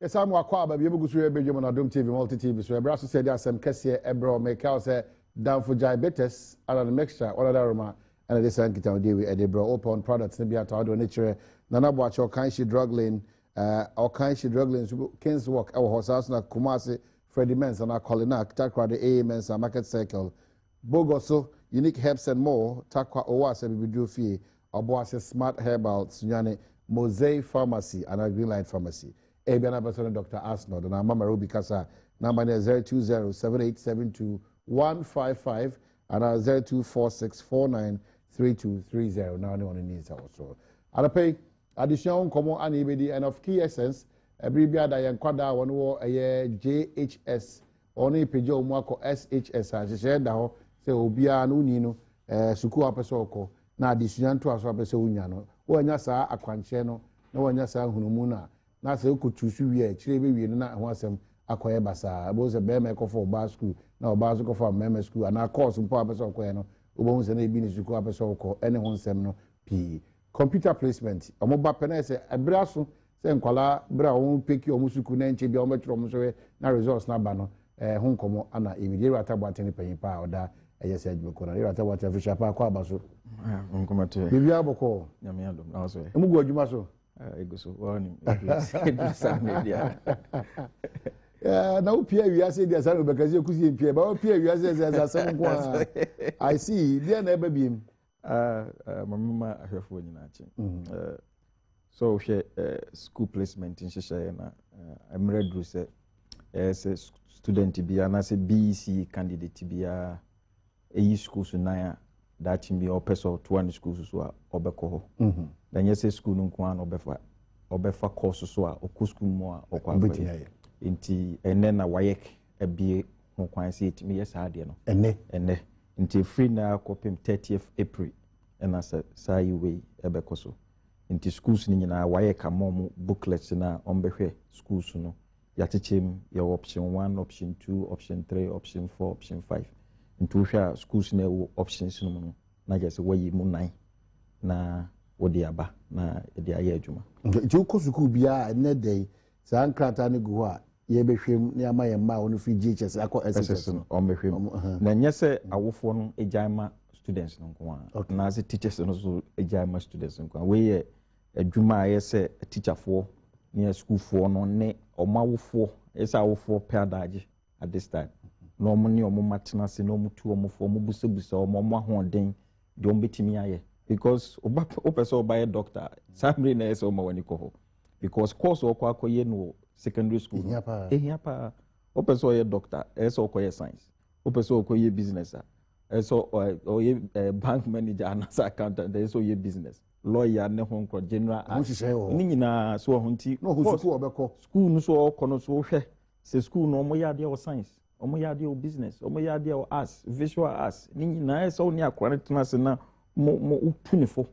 Yɛsan mu akɔ aba bi gu so yɛ bedwam na Adom TV, Multi TV so. Ɛbrɛ so sɛ yɛde asɛm kɛseɛ ɛbrɛ ɔmɛka wo sɛ Danfo Diabetes ana ne mixture wɔn adaroma ɛna de saa nkitahodie wei ɛde brɛ Open products ne bi atɔ adoɔ ne kyerɛ Nana Boakye, Ɔkanhyi Drug Lane, Ɔkanhyi Drug Lane so, Kings Walk ɛwɔ hɔ saa so na Kumase, Freddie Mensa na Kolinak, Takoradi, AA Mensa, Market Circle, Bogoso, Unique Herbs and More, Takwa, Owase Bibiduro Fie, Ɔboase Smart Herbal, Sunyani, Mosaic Pharmacy ana Green Light Pharmacy. Ebi ana bɛsɛ no Dr. Asnod na Mama Ruby kasa. Number ne 020 7872 155 ana 0246 493230 na ne ɔno ni nsa wɔ so. Adapɛ yi, adesua ho nkɔmmɔ ana yɛbɛdi, and of key essence, ɛbere bi ada yɛn nkwadaa a wɔn wɔ ɛyɛ JHS, wɔn pagya wɔn akɔ SHS a, nhyehyɛeɛ da hɔ sɛ obiara no woni no sukuu a wopɛ sɛ ɔkɔ na adesua ntoaso a wopɛ sɛ wonya no, wɔanya saa akwankyerɛ no na wɔanya saa nhunumu no a, na sɛ wokɔtu so wie a, akyire bɛwie no na ɛho asɛm akɔyɛ basaa. Ɛbɛhu sɛ bɛrima ɛkɔfa ɔbaa sukuu na ɔbaa nso kɔfa mmarima sukuu, anaa course mpo a wopɛ sɛ ɔkɔyɛ no, wobɛhu sɛ na ebi ne sukuu a wopɛ sɛ ɔkɔ ɛne ho nsɛm no pii. Computer placement, ɔmo ba pɛ na sɛ ɛberɛ aso sɛ nkwalaa berɛ a wɔn pick ɔmo sukuu na nkyɛn bi a wɔbɛtwerɛ ɔmo nso na results n'aba no ho nkɔmɔ ana ebi de. Ewura Taboate ne panyin paa a ɔda ɛyɛ sɛ adwumakuo no. Ewura Taboate, afisha paa kɔ aba so. Nkɔmɔte. Biribi abɔkɔ. Nyame adom na ɔsɔ. Emu gu adwuma so. Egu so, wɔn nim saa media. Na wopie awiase deɛ, saa na obɛka sɛ ekusi mpie ba wopie awiase sɛ asɛm nko a. I see, deɛ na ɛba biem. Maame, ma ahwɛfoɔ nyinaa kye. So wohwɛ school placement nhyehyɛeɛ na mmerɛ duru sɛ ɛyɛ sɛ student bi anaasɛ BEC candidate biara ɛyi school so nan a daakye bi ɔpɛ sɛ ɔtoa ne school so a ɔbɛkɔ hɔ. Na nyɛ sɛ school no nko ara na ɔbɛfa, ɔbɛfa course so a ɔkɔ school mu a ɔkɔ akɔyɛ. Nti ɛnɛ na WAEC abie ho kwan sɛ yɛtumi yɛ saa adeɛ no. Ɛnɛ. Ɛnɛ nti efiri na akɔpem 30th April ɛna sɛ saa yi wei ɛbɛkɔ so. Nti schools no nyinaa, WAEC ama ɔmo booklets na ɔmbɛhwɛ schools no. Yɛakyekyɛ mu, yɛwɔ option one, option two, option three, option four, option five. Nti wohwɛ a, schools no ɛwɔ options no mu no, na kyerɛ sɛ wɔayi mu nan na wɔde aba na yɛde ayɛ adwuma. Nti wokɔ sukuu biara ɛnɛ da yi, saa nkrataa no gu hɔ a yɛbɛhwɛ mu na yɛama yɛn mma a wɔn firi JHS akɔ SHS no, ɔmbɛhwɛ mu. Na nyɛ sɛ awofoɔ no gyae ma students no nko ara anaasɛ teachers no nso gyae ma students nko ara. Wei yɛ adwuma a ɛyɛ sɛ teacherfoɔ ne sukuufoɔ no ne ɔmo awofoɔ, ɛyɛ sɛ awofoɔ pɛ adagye at this time na ɔmo ne ɔmo ma tena ase na ɔmo tu ɔmo fo, ɔmo busabusa ɔmo ahoɔden deɛ ɔmo bɛtumi ayɛ, because ɔba wopɛ sɛ ɔba yɛ doctor, saa mmiri na ɛyɛ sɛ ɔma w'ani kɔ hɔ, because course ɔkɔ akɔyɛ no wɔ secondary school no ehia paa. Wopɛ sɛ ɔyɛ doctor, ɛyɛ sɛ ɔkɔyɛ science. Wopɛ sɛ ɔkɔyɛ business a, ɛyɛ sɛ ɔyɛ bank manager anaasɛ accountant, ɛyɛ sɛ ɔyɛ business, lawyer ne ho nkɔ general arts ne nyinaa so ɔho. Nti school no so ɔkɔ no so, wohwɛ sɛ school no ɔmo yɛ adeɛ wɔ science, ɔmo yɛ adeɛ wɔ business, ɔmo yɛ adeɛ wɔ arts, visual arts ne nyinaa, ɛyɛ sɛ ɔne akora no tena ase na mo wotu ne fo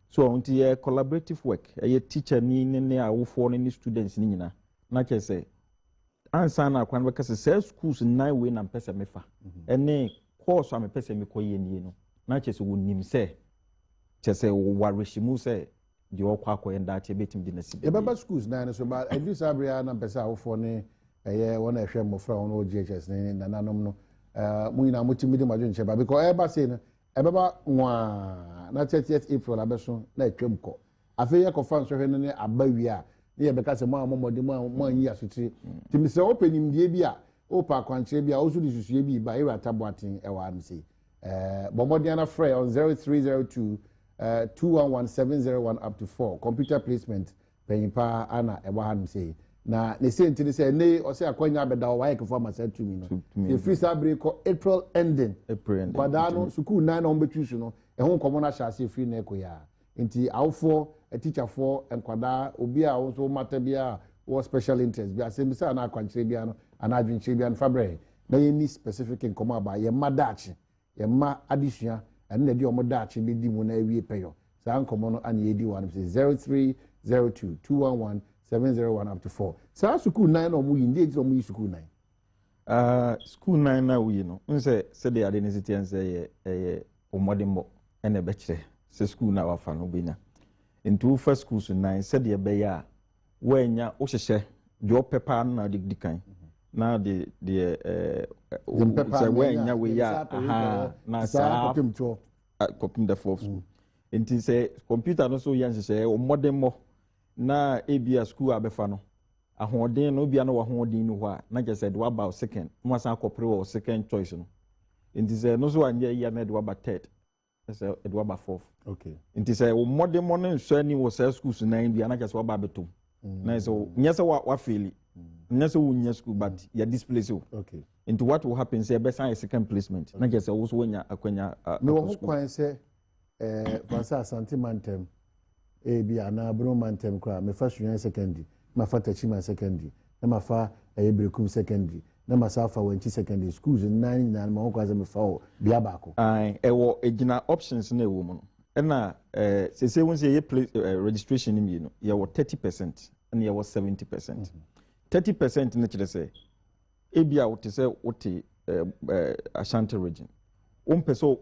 so. Nti yɛ collaborative work, ɛyɛ teacher ni ne awofoɔ no ne students ne nyinaa, na kyerɛ sɛ ansa na akora no bɛka sɛ saa schools nnan wei na mpɛ sɛ mefa ɛne course a mepɛ sɛ mekɔ yɛ nie no, na kyerɛ sɛ wɔnim sɛ kyerɛ sɛ wɔwɔ awerɛhyɛmu sɛ deɛ ɔkɔ akɔyɛ ndaakye bɛtumi de n'asi. Yɛbɛba schools nan no so ba. Ɛdu saa bere a na mpɛ sɛ awofoɔ ne ɛyɛ wɔn a ɛhwɛ mmɔfra a wɔn wɔ JHS ne nananom no, mo nyinaa motumi de mo adwenkyerɛ ba, because ɛba sei no ɛbɛba nwaa na 30th April abɛso na atwam kɔ. Afei yɛkɔfa nsɔhwɛ no ne aba wie a, ne yɛbɛka sɛ mo a mɔmmɔde mo anyi asotire. Nti mesrɛ, wopɛ nimdeɛ bi a, wopɛ akwankyerɛ bi a, woso de susue bi ba, Ewura Taboaten ɛwɔ ha no sei, bɔ mmɔden ana frɛ on 0302 211 701 up to 4. Computer placement panyin paa ana ɛwɔ ha no sei, na ne se nti ne sɛ ɛnɛ ɔsɛ akwanya abɛda hɔ wayɛ kɛfo ama saa tumi no. Efiri saa bere kɔ April ending, nkwadaa no sukuu nan na wɔn bɛtwi so no, ɛho nkɔmɔ no ahyɛ ase efiri na ɛkɔ yaa. Nti awofoɔ, atikyafoɔ, nkwadaa, obi a wɔn nso mata bi a wɔ special interest bi, asɛm bi sɛ anaa akwankyerɛ bi ano anaa adwenkyerɛ bi ano, fa brɛ na yɛn ni specific nkɔmɔ aba yɛn mma daakye, yɛn mma adesua, ɛno na ɛde wɔn daakye bɛdi mu na awie pɛyɔ. Saa nkɔmɔ no ana yɛdi wɔ anam sɛ 0302 211 701 up to 4. Saa sukuu nan na wɔn yi ndi eti na wɔn yi sukuu nan. Sukuu nan na woyi no n sɛ sɛdeɛ ade ne si teɛ n sɛ ɛyɛ ɔmmɔdemmɔ ɛna ɛbɛkyerɛ sɛ sukuu na wafa no wobɛnya. Nti wofa sukuu so nan sɛdeɛ ɛbɛyɛ a woanya wohyehyɛ. Deɛ ɔpɛ paa no na ɔde di kan, na de deɛ sɛ wɔanya wei a, aha, na saa kɔpem the fourth school. Nti sɛ computer no so yɛ nhyehyɛeɛ mmɔdemmɔ na ebi a school a bɛfa no ahoɔden no, obia no wɔ ahoɔden no hɔ a, na kyerɛ sɛ de waba second na wasan akɔpere wɔ second choice no. Nti sɛ no so anyɛ yie a, na de waba third, sɛ ɛde waba fourth. Nti sɛ wo mmɔdemmɔ no nsɔ ani wɔ saa schools nan bi a, na kyerɛ sɛ waba abɛtom na sɛ nyɛ sɛ wafail, nyɛ sɛ wonya school, but yɛ displace o. Nti what will happen sɛ ɛbɛsan yɛ second placement, na kyerɛ sɛ wo so woanya akwanya. Mewɔ ho kwan sɛ kwansa Asante mantam ebi anaa Bono mantam koraa, mefa Sunyani Secondary, na mafa Techiman Secondary, na mafa ɛyɛ Berekum Secondary, na masa afa Wankyi Secondary schools nnan nyinaa no, ma ho kwan sɛ mefa wɔ bea baako? Ɛwɔ egyina options na ɛwɔ mu no, ɛna sese wɔn sɛ yɛ play registration no mmienu, yɛwɔ 30% ɛna yɛwɔ 70%. 30% no kyerɛ sɛ ebi a wote sɛ wote Ashanti Region, wɔmpɛ sɛ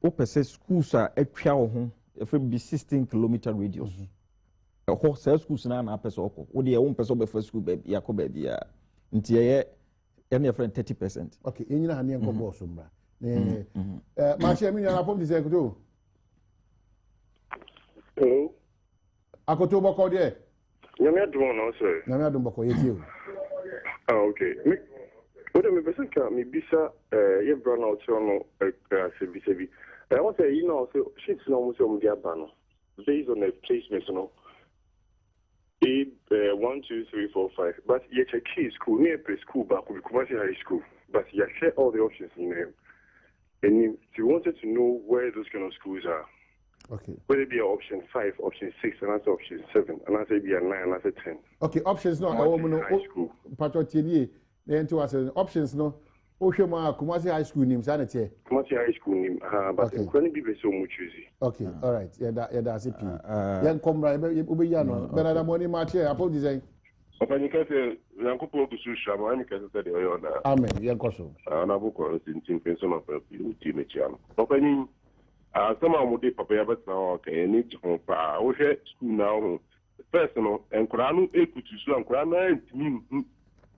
wopɛ sɛ schools a atwa wo ho, yɛfrɛ bi 16 kilometre radius, ɛhɔ saa schools no na apɛ sɛ ɔkɔ. Wo deɛ, wompɛ sɛ wobɛfa school baabi akɔ baabi a, nti ɛyɛ ɛne yɛfrɛ no 30%. Ok, yɛn nyina ha ne yɛnkɔ bɔɔl so mmra. Maahyɛ mi nua apɔm te sɛ Akoto. Hello. Akoto, bɔkɔ deɛ? Nyame adom na ɔsɛ. Nyame adom, bɔkɔ, yɛtie o. Ah, okay. Me wode mepɛ sɛ nka mebisa yɛ bra na ɔkyerɛ no asɛ bisa bi. Wɔ sɛ yi na ɔsɛ sheets na ɔmo sɛ ɔmo de aba no based on the placement no, A 1 2 3 4 5, but yɛkyɛ key school ne yɛpɛ school baako bi, Kumasi High School, but yɛahwɛ all the options nyinaa anim. So we wanted to know where those kind of schools are. Whether it be option 5, option 6, and that's option 7, and that's be a 9, and that's a 10. Okay, options no ɛwɔ mu no, patro, tie nie na yɛn ti wa sɛ options no, wohwɛ mu a, Kumasi High School nim saa na teɛ. Kumasi High School nim ha, but nkura no bi bɛ sɛ ɔmo choose. Okay, all right, yɛda ase pii. Yɛn kɔmra wobɛyi ano. Bernard Amoni, maakye, apɔ ti sɛn? Ɔpanyin kɛse, Nyankopɔn gu so hyira ma ɔyɛ me kɛse sɛ deɛ ɔyɛ ɔdaa. Amen, yɛnkɔ so. Ɔnabo kɔ nsi nti mfe nso na ɔpɛ pii wotie mekyia no. Ɔpanyin, asɛm a wɔde papa yi abɛtena hɔ ɔka, yɛn ani gye ho paa. Wohwɛ sukuu na wohu first no, nkwadaa no ekutu so a, nkwadaa no ntumi nhu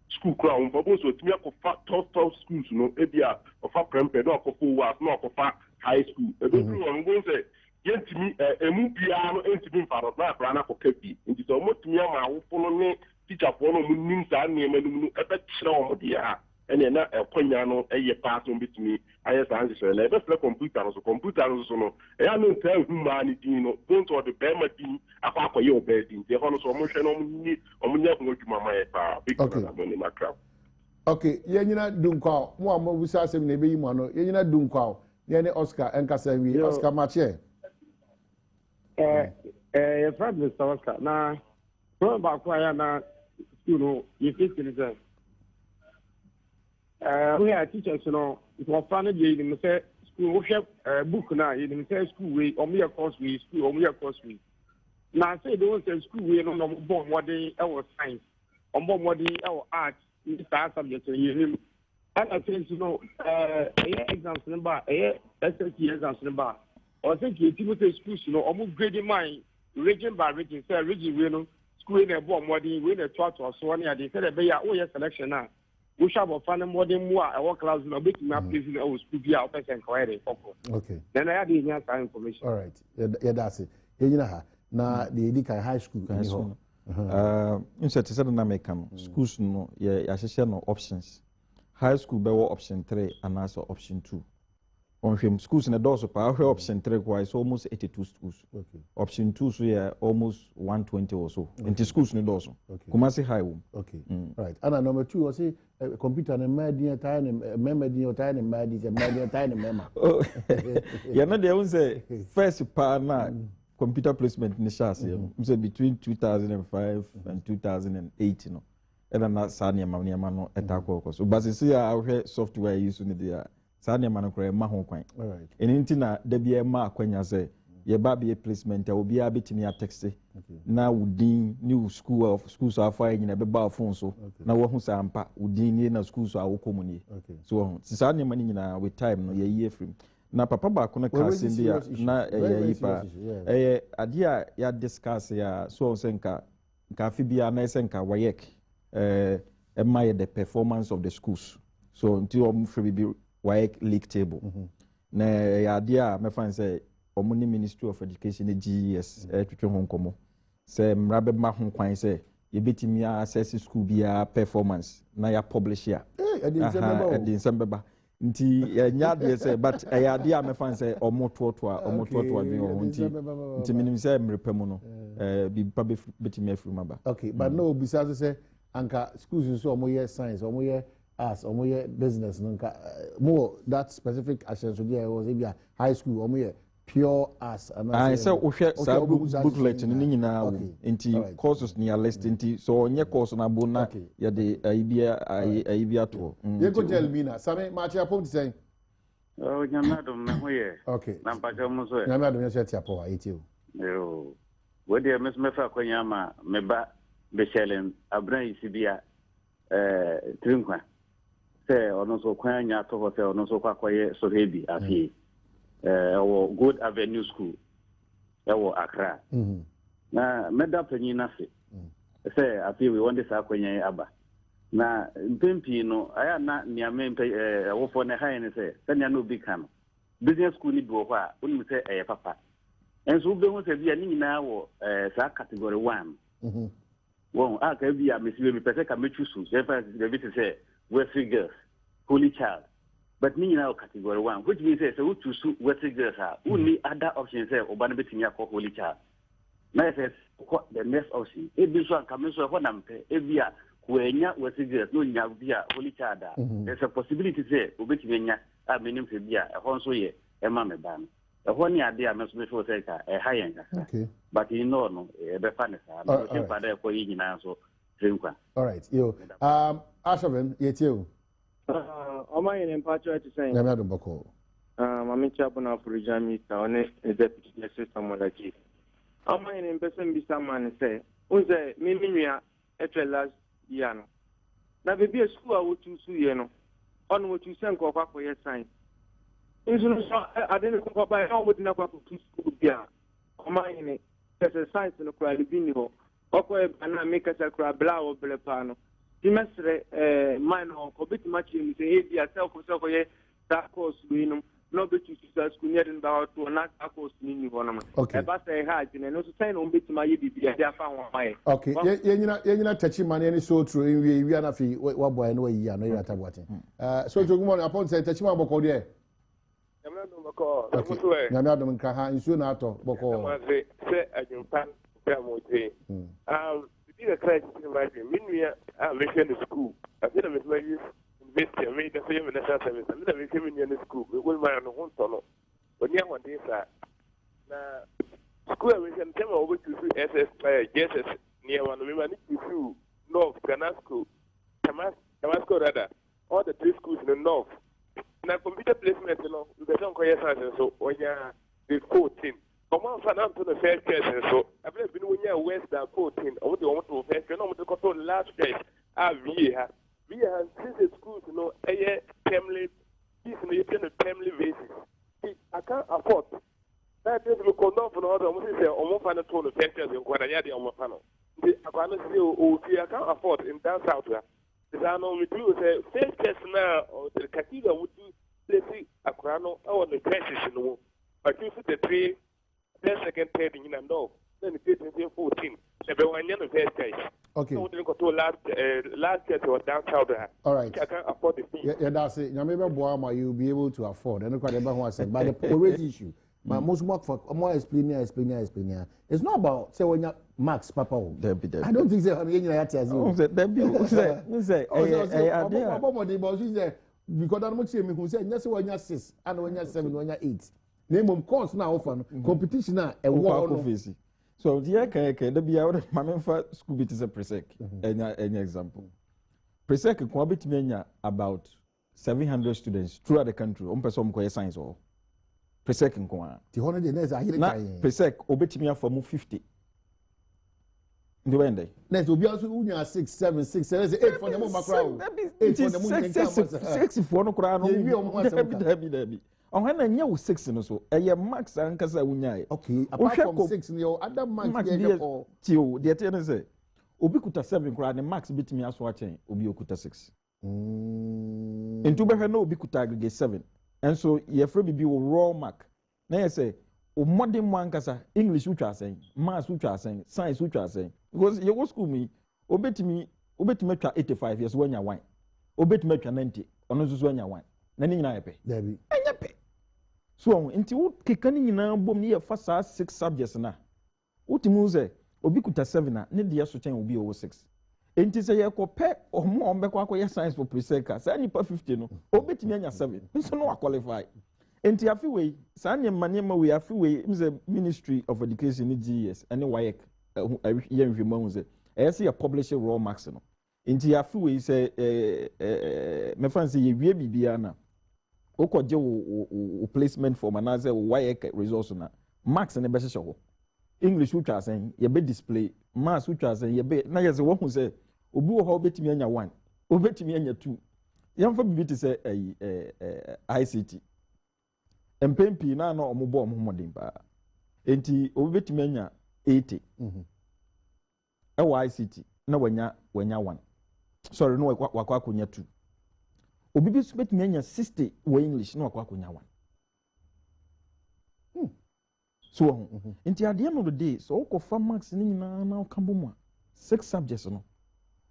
sukuu koraa wɔn fa bo nso otumi akɔfa top top schools no. Ebi a ɔfa Prempeh na ɔkɔfa Owas na ɔkɔfa high school, ebeduru wɔn bo sɛ yɛntumi emu biara no ntumi nfa no na akwadaa no akɔka bi. Nti sɛ wɔtumi ama awofo no ne tikyafoɔ no, wɔn nim saa nneɛma no mu no, ɛbɛkyerɛ wɔn deɛ a, ɛnna na ɛkɔnya no ɛyɛ paa sɛ wɔn bɛtumi ayɛ saa nhyehyɛ. Na yɛbɛfrɛ kɔmputa no so, kɔmputa no so no, ɛyɛ a no ntaa ehu mmaa ne din no bo nso ɔde bɛrima din akɔ akɔyɛ ɔbaa din. Nti ɛhɔ no so wɔn hwɛ na wɔn nyi wɔn nyɛ ho adwuma ma yɛ paa. Big brother mo anim akra. Ok, yɛn nyina du nkwa mo a mo bisa asɛm na ebeyi mu ano. Yɛn nyina du nkwa yɛn ne Oscar nkasa nwie. Oscar, makyeɛ. ɛɛ ɛɛ yɛfrɛ Mr Oscar, na problem baako a yɛ na school no yɛfesi no sɛ wohwɛ a, teachers no, mmɔfra no deɛ, yɛnim sɛ school, wohwɛ book no a, yɛnim sɛ school wei ɔmo yɛ course wei, school ɔmo yɛ course wei, na sɛ ebi wɔn sɛ school wei no na ɔmo bɔ mmɔden wɔ science, ɔmo bɔ mmɔden wɔ art ne saa subject no, yɛnim. Ɛna sɛ nso no ɛyɛ exams no ba, ɛyɛ SSC exams no ba, ɔsɛ kì í ti mu sɛ schools no ɔmo grade man region by region, sɛ region wei no, school wei na ɛbɔ mmɔden, wei na ɛtoatoa soɔ ne adeɛ, sɛdeɛ ɛbɛyɛ a woyɛ selection a, wohwɛ abɔfra no mmɔden mu a ɛwɔ class no, wobɛtumi aplace no ɛwɔ school bi a wopɛ sɛ nka wɔyɛ de ɔkɔ. Na ɛna yɛade yɛnya saa information. All right, yɛda ase. Yɛnyina ha na deɛ yɛdi kan, high school ɛni hɔ. Nsɛ te sɛ de na meka no, schools no yɛ yɛahyehyɛ no options. High school bɛwɔ option 3 anaasɛ option 2. Ɔnhwɛ mu, schools no dɔɔso paa. Wohwɛ option 3 koraa, it's almost 82 schools. Option 2 so yɛ almost 120 or so. Nti schools no dɔɔso. Kumasi High wɔ mu. Okay, right. Ana number two, ɔse computer no, mmaa din ɛtae ne mmarima din, ɔtae ne mmaa din, sɛ mmaa din ɛtae ne mmarima. Yɛno deɛ, wohu sɛ first paa na computer placement ne hyɛ aseɛ no, sɛ between 2005 and 2008 no, ɛna na saa nneɛma no ɛta kɔɔkɔ so. But sisi a wohwɛ software yi so no deɛ a, saa nneɛma no koraa ɛma ho kwan. Ɛno nti na da bi ɛma akwanya sɛ yɛba abɛyɛ placement a, obiara bɛtumi atext na wo din ne wo school of schools a afa nyina ɛbɛba wo phone so na wahu sɛ ampa wo din nie na schools a wokɔ mu nie. So wɔho nti saa nneɛma no nyinaa, with time no yɛyi afiri mu. Na papa baako no ka asɛm bi a na ɛyɛ yi paa, ɛyɛ adeɛ a yɛadiscuss a so wɔn sɛ nka afe biara na ɛsɛ nka WAEC. ɛma yɛ the performance of the schools. So nti wɔn frɛ biribi WAEC league table. Na ɛyɛ adeɛ a mɛfa no sɛ wɔn ne Ministry of Education ne GES ɛretwetwe ho nkɔmmɔ sɛ mmara bɛma ho kwan sɛ yɛbɛtumi assess school biara performance na yɛapublish a. Ɛde nsɛm bɛba o. Ɛde nsɛm bɛba. Nti ɛnyɛ adeɛ sɛ, but ɛyɛ adeɛ a mɛfa no sɛ ɔmo toɔtoa, ɔmo toɔtoa adwene wɔ ho. Nti menim sɛ mmerɛ pa mu no, biribi pa bɛtumi afiri mu aba. Okay, but na obisa nso sɛ anka schools nso ɔmo yɛ science, ɔmo yɛ arts, ɔmo yɛ business no, nka mo wɔ that specific ahyɛnsodeɛ a ɛwɔ sɛ bi a high school ɔmo yɛ pure arts anaasɛ sɛ wohwɛ saa booklet no ne nyinaa wɔ nti courses ni a list, nti sɛ ɔnyɛ course no abo na yɛde ayi bi ayi bi ato hɔ. Yɛnkɔ Elmina. Sami maakye, apɔm te sɛn? Oh, Nyame adom, me ho yɛ. Na mpakyɛ mo so ɛ? Nyame adom, yɛsɛ te apɔ a yɛtie o. Yo. Wo deɛ, me so mɛfa akwanya ama me ba Bɛhyɛlen Abena Yisibia tiri nkwa sɛ ɔno nso kwan anya ato hɔ sɛ ɔno nso kɔ akɔyɛ sɔhwɛ bi afei ɛwɔ Gold Avenue School ɛwɔ Accra. Na mɛda panyin no ase sɛ afei wei wɔn de saa akwanya yi aba. Na mpɛn pii no, ayɛ a na nea me mpɛ ɛwofoɔ no ɛha yɛn ne sɛ, sɛnea na obi ka no, business school no bi wɔ hɔ a wonim sɛ ɛyɛ papa, nso wobɛhu sɛ bi a ne nyinaa wɔ saa category one wɔn a ka bi a mesi wei mepɛ sɛ ka mɛtwi so, yɛmfa baabi te sɛ Wesley Girls, Holy Child, but ne nyinaa wɔ category one, which means sɛ wotu so Wesley Girls a, wonni other option sɛ ɔba no bɛtumi akɔ Holy Child, na yɛ sɛ kɔ the next option. Ebi nso anka me nso ɛhɔ na mpɛ, ebi a wɔanya Wesley Girls na onya bi a Holy Child a, there's a possibility sɛ obɛtumi anya a menim sɛ bi a ɛhɔ nso yɛ ɛma me ba no. Ɛhɔ ne adeɛ a me nso mefeel sɛ nka ɛha yɛn kakra, but in all no, ɛbɛfa ne saa na ɔhyɛ nkwa dɛ ɛkɔ yi nyinaa nso tiri nkwa. All right, yo. Ashovin, yɛtie o. Ɔma yɛn mpakyɛ, ɛte sɛn? Nyame adom, bɔkɔɔ. Maame Kyia Bonafo, Regional Minister, ɔne ne Deputy Justice Samuel Agye. Ɔma yɛn mpɛ sɛ mbisa ma ne sɛ, wohu sɛ me nua ɛtwɛ last year no, na baabi a sukuu a wotu so yɛ no, ɔno wotu sɛ nka ɔkɔ akɔyɛ science nso no so ade no kɔkɔ ba na wɔde no akɔ akɔtu sukuu bi a ɔma yɛn kyɛ sɛ science no koraa ne bi nni hɔ. Ɔkɔ ɛba na mekasa koraa bla a wɔbrɛ paa no, nti mɛsrɛ man no ɔkɔ bɛtumi akyerɛ mu sɛ ebi a sɛ ɔkɔ sɛ ɔkɔyɛ saa course wei nom na ɔbɛtu so saa sukuu ne yɛde no bɛba to na saa course no nni hɔ nom. Ɛba sɛ ɛha adwene no nso sɛn na wɔbɛtumi ayɛ biribi de afa ho ama yɛ? Okay, yɛnyina Takyi ma ne yɛne Sotro nwie wia no, afei waboa yɛ na wayiyi ano yɛrɛ ataboaten. Sotro, good morning. Apɔn sɛ Takyi ma bɔkɔ deɛ? Nyame adom, bɔkɔɔ. Na mo so ɛ? Nyame adom, nkra ha nsuo na atɔ bɔkɔɔ. Mo ase sɛ adwumpa sɛ mo tie. Bibi kakra a ɛkyekye ma adwene, me nua a mehwɛ no sukuu, afei na mesoma yi university a meda so yɛ me national service, na me na mehwɛ me nua no sukuu. Mekɔ ma no ho ntɔ no, ɔni ahoɔden saa, na sukuu a mehwɛ no sɛ ma wɔbɛtu so SS JSS nneɛma no, mema no tu North Ghana School, Tamasco rather, all the three schools in the north. Na computer placement no, mpɛ sɛ nkɔyɛ science nso, ɔnya grade 14. Ɔmo amfa no anto no first choice nso, ɛberɛ bi no wɔnya worse than 14. Ɔmo de ɔmo to first choice na ɔmo de kɔto last choice a VA ha. VA ha, since the schools no ɛyɛ termly fees no, yɛpɛ no termly basis. Nti I can't afford. Na ɛte sɛ mekɔ north no hɔ sɛ ɔmo sɛ ɔmo fa no to no first choice nko na nyɛ adeɛ ɔmo fa no. Nti akwa no sɛ ɔwɔ fie, I can't afford in down south ha. Saa no metumi wɔ sɛ first choice na ɔsɛ cathedral wotu place akora no ɛwɔ ne choices no mu. Ɔtwe so the three, first, second, third nyina no na ne grade nso 14, ɛbɛ wanyɛ no first choice. Na wode no kɔtoo last choice wɔ down south ha. All right. I can't afford the fee. Yɛda ase. Nyame bɛboa ma you be able to afford. Ɛno kora de ɛbɛ ho asɛm, but the always issue ma mo nso mo afa mo explain ya, explain ya, explain ya, it's not about sɛ wɔnya marks papa o. Dabi, dabi. I don't think sɛ ɔno yɛn nyinaa yɛate ase o. Sɛ dabi o, sɛ ɛyɛ adeɛ a ɔbɔ mɔden bɔ ɔso sɛ because ɔno mo kyerɛ mi hu sɛ nyɛ sɛ wɔnya six ana wɔnya seven, wɔnya eight, na mmom course na awofa no, competition a ɛwɔ hɔ no. So nti yɛ kɛn dabi a wɔde maame nfa school bi te sɛ Presec ɛnya example. Presec kɔn abɛtumi anya about 700 students throughout the country wɔn pɛ sɛ wɔn kɔyɛ science wɔ hɔ, Presec nko ara. Ti hɔ no deɛ, nɛɛsɛ ayere na Presec obetumi afa mu 50 nti wɔyɛ ndɛ. Nɛɛsɛ obiara nso wunya six, seven, six, seven, eight fɔ dɛm ɔma kora o, eight fɔ dɛm nka nka ma six foɔ no koraa no. Yɛ wi ɔmo ho asɛm ka. Dabi, dabi, dabi, ɔhɛn na nyɛ wo six no so, ɛyɛ marks ankasa wunya yɛ. Okay, apart from six ni o, other marks bi yɛ kɔ. Ti o, deɛ teɛ ne sɛ Obi kuta 7 koraa, ne marks bɛtumi aso akyɛn obi a okuta 6. Nti wobɛhwɛ na obi kuta aggregate 7, ɛnso yɛfrɛ biribi wɔ raw mark, na yɛ sɛ mmɔden mu ankasa, English wotwa asɛn, maths wotwa asɛn, science wotwa asɛn, because yɛwɔ school mu yi, wobɛtumi atwa 85, yɛ so woanya 1, wobɛtumi atwa 90, ɔno nso so anya 1, na ne nyinaa yɛ pɛ? Dabi. Ɛnyɛ pɛ so ɔho. Nti wokeka ne nyinaa bom ne yɛfa saa six subjects na wotumi hu sɛ obi kuta 7 a, ne deɛ so kyɛn obi a ɔwɔ 6. Nti sɛ yɛkɔpɛ ɔmo a ɔmbɛkɔ akɔyɛ science for presec a, saa nipa 50 no, obɛtumi anya 7 nso no waqualify. Nti afe wei, saa nneɛma wei, afe wei m sɛ Ministry of Education ne GES ɛne WAEC ɛho yɛ nhwɛmu ahu sɛ ɛyɛ sɛ yɛ publish raw marks no. Nti afe wei sɛ ɛɛ ɛɛ mɛfa n sɛ yɛwie biribiara na wokɔgye wo placement form anaasɛ wo WAEC results na marks ne bɛhyehyɛ hɔ. English wotwa asɛn, yɛbɛ display. Maths wotwa asɛn, yɛbɛ na yɛ sɛ wɔhu sɛ obi wɔ hɔ a wobɛtumi anya 1, wobɛtumi anya 2. Yɛmfa biribi te sɛ ɛyi ɛɛ ɛɛ ICT, mpɛn pii na ɔmo bɔ ɔmo ho mmɔden paa, nti obi bɛtumi anya 80 ɛwɔ ICT na wanya 1, sorry, na wakɔ akɔnya 2. Obi bi nso bɛtumi anya 60 wɔ English na wakɔ akɔnya 1. So wɔn nti at the end of the day, sɛ wokɔfa marks ne nyinaa na woka bɔ mu a, six subjects no,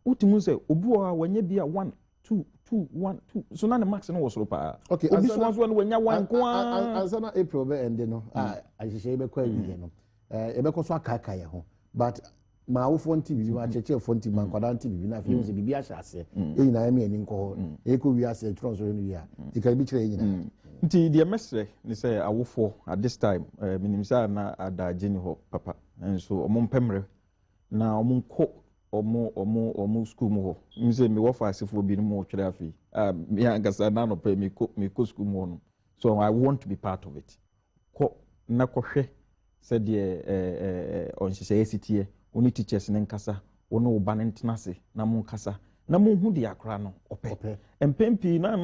wotumi sɛ obi wɔ hɔ a wanya bi a 1, 2, 2, 1, 2 so, na ne marks no wɔ soro paa. Obi so nso no wanya 1 nko ara. Ansa na April bɛ ɛnde no a, ahyehyɛ yi bɛkɔ awie no, yɛbɛkɔ so akaaka yɛn ho, but ma awofoɔ nti biribi, ma akyerɛkyerɛfoɔ nti, ma nkwadaa nti biribi, na afei yɛhu sɛ biribi ahyɛ aseɛ. Yɛn nyinaa yɛn ani nkɔ hɔ, yɛkɔ wie aseɛ twerɛ nso no wie a, nti ka bi kyerɛ yɛn nyinaa. Nti deɛ mɛsrɛ ne sɛ awofoɔ at this time, menim sɛ ana adagye ni hɔ papa, nso ɔmo mpɛ mmerɛ na ɔmo nkɔ ɔmo school mu hɔ. M sɛ mewɔ fa asefoɔ bi no mu twerɛ afei a, me ankasa na anɔpɛ mekɔ school mu hɔ no, so I want to be part of it. Kɔ na kɔhwɛ sɛdeɛ ɛɛ ɛɛ ɔnhyehyɛeɛ si teɛ. Wo ne teachers ne nkasa, wo ne wo ba ne ntena ase na mo nkasa na mo hu deɛ akora no ɔpɛ. Mpɛn pii na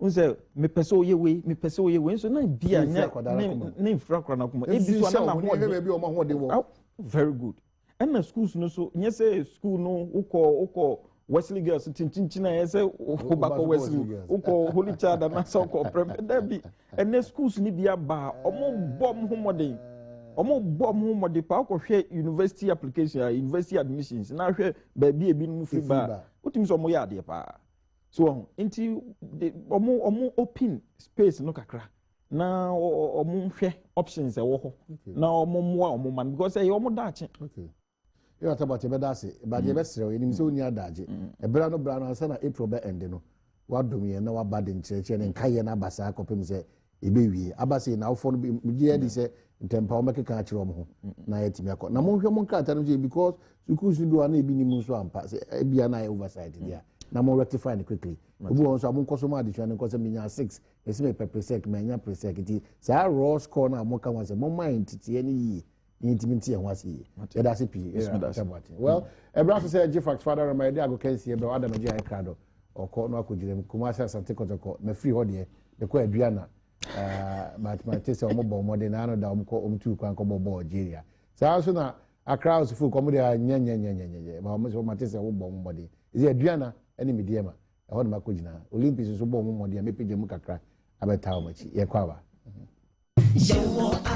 n sɛ mepɛ sɛ oyɛ wei, mepɛ sɛ oyɛ wei, nso na bia nyɛ ne nfira akora no akoma ebi so ana na ahoɔden wɔ. Very good. Ɛna schools no so, nyɛ sɛ school no wokɔ Wesley Girls kyinkyinkyin a ɛyɛ sɛ wobakɔ Wesley, wokɔ Holy Child anaasɛ wokɔ Prempeh. Dabi, ɛnɛ schools ni bi aba a ɔmo bɔ ɔmo ho mmɔden, ɔmo bɔ ɔmo ho mmɔden paa. Wokɔhwɛ university application a, university admissions, na ahwɛ baabi a ebinom firi ba, wotumi sɛ ɔmo yɛ adeɛ paa so ɔho. Nti ɔmo open space no kakra na ɔmo hwɛ options ɛwɔ hɔ na ɔmo mmoa ɔmo ma no, because ɛyɛ ɔmo daakye. Yóò atabate bɛda ase badeɛ bɛsrɛ yɛnim sɛ wonni adagye ɛberɛ no bra no ansa na April bɛ ɛnde no, wadom yɛn na waba de nkyerɛkyerɛ ne nka yɛn aba saa kɔpem sɛ ɛbɛwie aba sɛ n'awofoɔ no gye adi sɛ ntɛmpa wɔmɛkeka akyerɛ wɔn ho na yɛtumi akɔ na monhwɛ mo nkrataa no gye, because schools no bi wɔ na ebi nim nso ampa sɛ ebia na ayɛ oversight deɛ, na mo rectify no quickly. Obi wɔ nso a monkɔ so ma adesua no nkɔ sɛ menya 6, ɛsɛ mepɛ presec, manya presec. Nti saa raw score no a moka ho sɛ momma yɛn teteɛ no yie na yɛntumi nte yɛn ho ase yie. Yɛda ase pii. Well, ɛberɛ so sɛ gye fact father rema yɛde ago kɛnsie brɛ Adam agye ayɛ krado ɔkɔ na wakɔgyina mu Kumase Asante Kɔtɔkɔ. Mafiri hɔ deɛ mekɔ Aduana, but mate sɛ ɔmo bɔ mmɔden na ano da ɔmo kɔ ɔmo tu kwan kɔbɔ bɔɔl Algeria. Saa nso na Accra House folk ɔmo deɛ nyɛ nyɛ nyɛ nyɛ nyɛ, ma ɔmo sɛ mate sɛ ɔmo bɔ ɔmo mmɔden ɛsɛ Aduana ɛne Medeama ɛhɔ na makɔ gyina. Olympics nso bɔ ɔmo mmɔden a mepagya mu kakra abɛta ɔmo akyi. Yɛkɔ aba. Yɛwɔ.